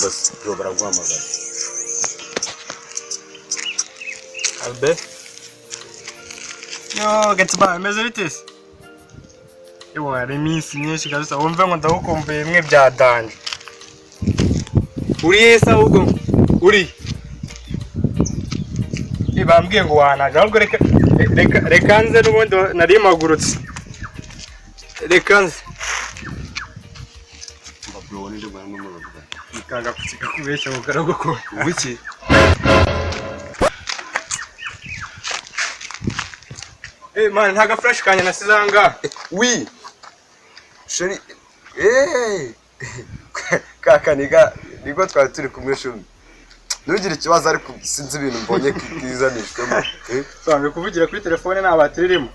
Umva se, bro, baraguhamagara. Albert. Yo, Gatsiba, bimeze bite se? Ewa, hari iminsi myinshi kabisa, wumve ngo ndagukumbuye bimwe bya danger. Uri he se ahubwo? Uri? Eh, bambwiye ngo wanaje, ahubwo reka nze n'ubundi nari mpagurutse. Reka nze. Umva bro, ninde mwana muravuga? Nikanga kusiga kubeshya ngo karagukunda. Wiki. Eh, man, nta ga fresh kanye nasize aha ngaha. Oui. Chérie. Eh. Kaka niga nibwo twari turi kumwe shumi. Ntugire ikibazo, ariko sinzi ibintu mbonye kizanishwemo. Eh? Sanzwe kuvugira kuri telefone nta batiri irimo.